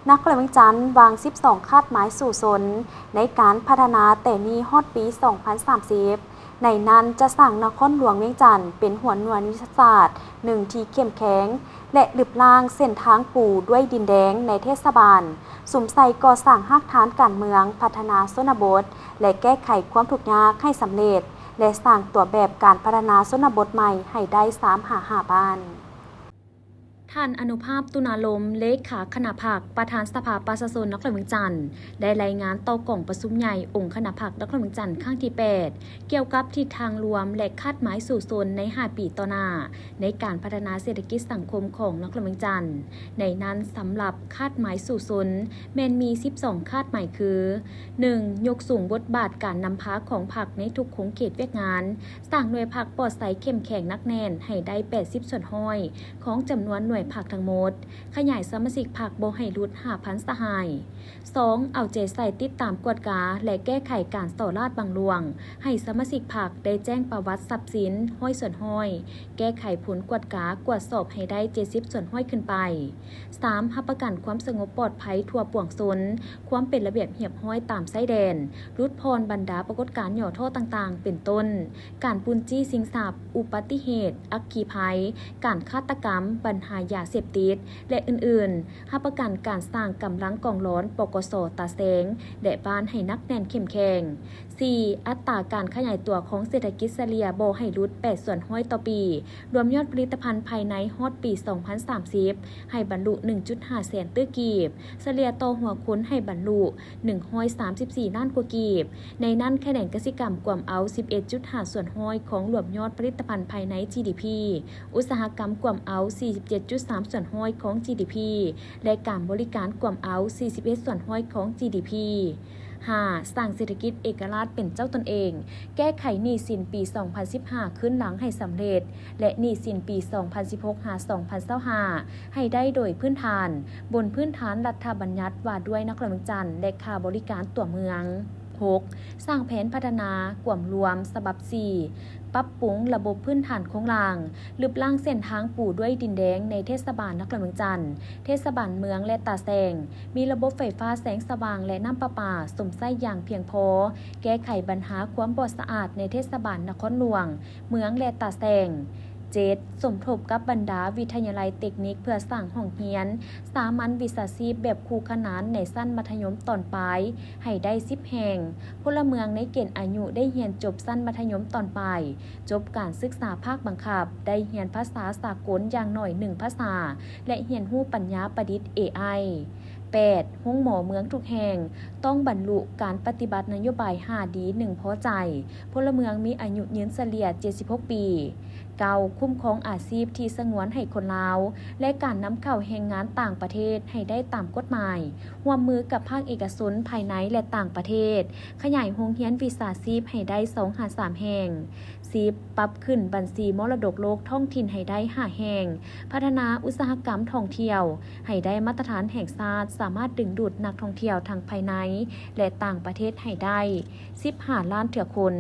ນະຄອນຫຼວງວຽງຈັນວາງສິບສອງຄາດໝາຍສູ້ຊົນໃນການພັດທະນາແຕ່ນີ້ຮອດປີສອງພັນສາມສິບ, ໃນນັ້ນຈະສ້າງນະຄອນຫຼວງວຽງຈັນເປັນຫົວໜ່ວຍຍຸດທະສາດໜຶ່ງທີ່ເຂັ້ມແຂງ ແລະ ລຶບລ້າງເສັ້ນທາງປູດ້ວຍດິນແດງໃນເທດສະບານ, ສຸມໃສ່ກໍ່ສ້າງຮາກຖານການເມືອງ, ພັດທະນາຊົນນະບົດ ແລະ ແກ້ໄຂຄວາມທຸກຍາກໃຫ້ສຳເລັດ ແລະ ສ້າງຕົວແບບການພັດທະນາຊົນນະບົດໃໝ່ໃຫ້ໄດ້ສາມຫາຫ້າບ້ານ. ທ່ານ ອະນຸພາບ ຕຸນາລົມ ເລຂາຄະນະພັກ ປະທານສະພາປະຊາຊົນນະຄອນຫຼວງວຽງຈັນ ໄດ້ລາຍງານຕໍ່ກອງປະຊຸມໃຫຍ່ອົງຄະນະພັກນະຄອນຫຼວງວຽງຈັນຄັ້ງທີແປດ ກ່ຽວກັບທິດທາງລວມ ແລະ ຄາດໝາຍສູ້ຊົນໃນຫ້າປີຕໍ່ໜ້າ ໃນການພັດທະນາເສດຖະກິດສັງຄົມຂອງນະຄອນຫຼວງວຽງຈັນ. ໃນນັ້ນສຳລັບຄາດໝາຍສູ້ຊົນແມ່ນມີສິບສອງຄາດໝາຍຄື ໜຶ່ງ ຍົກສູງບົດບາດການນຳພາຂອງພັກໃນທຸກຂົງເຂດວຽກງານ, ສ້າງໜ່ວຍພັກປອດໃສເຂັ້ມແຂງໜັກແໜ້ນໃຫ້ໄດ້ແປດສິບສ່ວນຮ້ອຍຂອງຈຳນວນໜ່ວຍພັກທັງໝົດ, ຂະຫຍາຍສະມາຊິກພັກບໍ່ໃຫ້ຫຼຸດຫ້າພັນສະຫາຍ. ສອງ ເອົາໃຈໃສ່ຕິດຕາມກວດກາ ແລະ ແກ້ໄຂການສໍ້ລາດບັງຫຼວງ ໃຫ້ສະມາຊິກພັກໄດ້ແຈ້ງປະຫວັດຊັບສິນຮ້ອຍສ່ວນຮ້ອຍ, ແກ້ໄຂຜົນກວດກາກວດສອບໃຫ້ໄດ້ເຈັດສິບສ່ວນຮ້ອຍຂຶ້ນໄປ. ສາມ ຮັບປະກັນຄວາມສະຫງົບປອດໄພທົ່ວປວງຊົນ, ຄວາມເປັນລະບຽບຮຽບຮ້ອຍຕາມຊາຍແດນ, ຫຼຸດຜ່ອນບັນດາປາກົດການຫຍໍ້ທໍ້ຕ່າງໆ ເປັນຕົ້ນ ການປຸ້ນຈີ້ຊິງຊັບ, ອຸບັດຕິເຫດ, ອັກຄີໄພ, ການຄາດຕະກຳ, ບັນຫາຢາເສບຕິດ ແລະ ອື່ນໆ. ຮັບປະກັນການສ້າງກຳລັງກອງລອນ ປກສ ຕາແສງ ແລະ ບ້ານໃຫ້ໜັກແໜ້ນເຂັ້ມແຂງ. ສີ່ ອັດຕາການຂະຫຍາຍຕົວຂອງເສດຖະກິດສະເລ່ຍບໍ່ໃຫ້ຫຼຸດແປດສ່ວນຮ້ອຍຕໍ່ປີ, ລວມຍອດຜະລິດຕະພັນພາຍໃນຮອດປີສອງພັນສາມສິບ ໃຫ້ບັນລຸໜຶ່ງຈຸດຫ້າແສນຕື້ກີບ, ສະເລ່ຍຕໍ່ຫົວຄົນໃຫ້ບັນລຸໜຶ່ງຮ້ອຍສາມສິບສີ່ລ້ານກວ່າກີບ, ໃນນັ້ນຂະແໜງກະສິກຳກວມເອົາສິບເອັດຈຸດຫ້າສ່ວນຮ້ອຍຂອງລວມຍອດຜະລິດຕະພັນພາຍໃນ ຈີດີພີ, ອຸດສາຫະກຳກວມເອົາສີ່ສິບເຈັດຈຸດສາມສ່ວນຮ້ອຍຂອງ ຈີດີພີ ແລະ ການບໍລິການກວມເອົາສີ່ສິບເອັດສ່ວນຮ້ອຍຂອງ ຈີດີພີ. ຫ້າ ສ້າງເສດຖະກິດເອກະລາດເປັນເຈົ້າຕົນເອງ, ແກ້ໄຂໜີ້ສິນປີສອງພັນສິບຫ້າຄືນຫຼັງໃຫ້ສຳເລັດ ແລະ ໜີ້ສິນປີສອງພັນສິບຫົກຫາສອງພັນຊາວຫ້າໃຫ້ໄດ້ໂດຍພື້ນຖານ, ບົນພື້ນຖານລັດຖະບັນຍັດວ່າດ້ວຍນະຄອນຫຼວງວຽງຈັນ ແລະ ຄ່າບໍລິການຕົວເມືອງ. ຫົກ ສ້າງແຜນພັດທະນາກວມລວມສະບັບສີ່ ປັບປຸງລະບົບພື້ນຖານໂຄງລ່າງ, ລຶບລ້າງເສັ້ນທາງປູດ້ວຍດິນແດງໃນເທດສະບານນະຄອນຫຼວງວຽງຈັນ, ເທດສະບານເມືອງ ແລະ ຕາແສງ, ມີລະບົບໄຟຟ້າ, ແສງສະຫວ່າງ ແລະ ນ້ຳປະປາສົມໃຊ້ຢ່າງພຽງພໍ, ແກ້ໄຂບັນຫາຄວາມບໍ່ສະອາດໃນເທດສະບານນະຄອນຫຼວງ, ເມືອງ ແລະ ຕາແສງ. ເຈັດ ສົມທົບກັບບັນດາວິທະຍາໄລເຕັກນິກເພື່ອສ້າງຫ້ອງຮຽນສາມັນວິຊາຊີບແບບຄູ່ຂະໜານໃນຊັ້ນມັດທະຍົມຕອນປາຍໃຫ້ໄດ້ສິບແຫ່ງ, ພົນລະເມືອງໃນເກນອາຍຸໄດ້ຮຽນຈົບຊັ້ນມັດທະຍົມຕອນປາຍ, ຈົບການສຶກສາພາກບັງຄັບ, ໄດ້ຮຽນພາສາສາກົນຢ່າງໜ້ອຍໜຶ່ງພາສາ ແລະ ຮຽນຮູ້ປັນຍາປະດິດ ເອໄອ. ແປດ ໂຮງໝໍເມືອງທຸກແຫ່ງຕ້ອງບັນລຸການປະຕິບັດນະໂຍບາຍຫ້າດີໜຶ່ງພໍໃຈ, ພົນລະເມືອງມີອາຍຸຍືນສະເລ່ຍເຈັດສິບຫົກປີ. ເກົ້າ ຄຸ້ມຄອງອາຊີບທີ່ສະຫງວນໃຫ້ຄົນລາວ ແລະ ການນຳເຂົ້າແຮງງານຕ່າງປະເທດໃຫ້ໄດ້ຕາມກົດໝາຍ, ຮ່ວມມືກັບພາກເອກະຊົນພາຍໃນ ແລະ ຕ່າງປະເທດ, ຂະຫຍາຍໂຮງຮຽນວິຊາຊີບໃຫ້ໄດ້ສອງຫາສາມແຫ່ງ. ສິບ ປັບຂຶ້ນບັນຊີມໍລະດົກໂລກທ້ອງຖິ່ນໃຫ້ໄດ້ຫ້າແຫ່ງ, ພັດທະນາອຸດສາຫະກຳທ່ອງທ່ຽວໃຫ້ໄດ້ມາດຕະຖານແຫ່ງຊາດ, ສາມາດດຶງດູດນັກທ່ອງທ່ຽວທັງພາຍໃນ ແລະ ຕ່າງປະເທດໃຫ້ໄດ້ສິບຫ້າລ້ານເທື່ອຄົນ.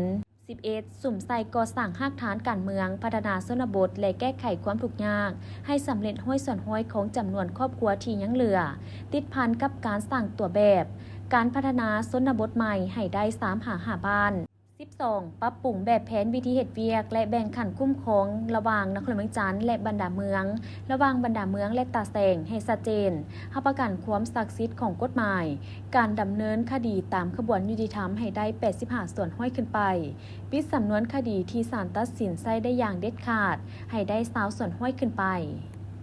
ສິບເອັດ ສຸມໃສ່ກໍ່ສ້າງຮາກຖານການເມືອງ, ພັດທະນາຊົນນະບົດ ແລະ ແກ້ໄຂຄວາມທຸກຍາກໃຫ້ສຳເລັດຮ້ອຍສ່ວນຮ້ອຍຂອງຈຳນວນຄອບຄົວທີ່ຍັງເຫຼືອ, ຕິດພັນກັບການສ້າງຕົວແບບການພັດທະນາຊົນນະບົດໃໝ່ໃຫ້ໄດ້ສາມຫາຫ້າບ້ານ. ສິບສອງ ປັບປຸງແບບແຜນວິທີເຮັດວຽກ ແລະ ແບ່ງຂັ້ນຄຸ້ມຄອງລະຫວ່າງນະຄອນຫຼວງວຽງຈັນ ແລະ ບັນດາເມືອງ, ລະຫວ່າງບັນດາເມືອງ ແລະ ຕາແສງໃຫ້ຊັດເຈນ, ຮັບປະກັນຄວາມສັກສິດຂອງກົດໝາຍ, ການດຳເນີນຄະດີຕາມຂະບວນຍຸຕິທຳໃຫ້ໄດ້ແປດສິບຫ້າສ່ວນຮ້ອຍຂຶ້ນໄປ, ປິດສຳນວນຄະດີທີ່ສານຕັດສິນໃຊ້ໄດ້ຢ່າງເດັດຂາດໃຫ້ໄດ້ຊາວສ່ວນຮ້ອຍຂຶ້ນໄປ.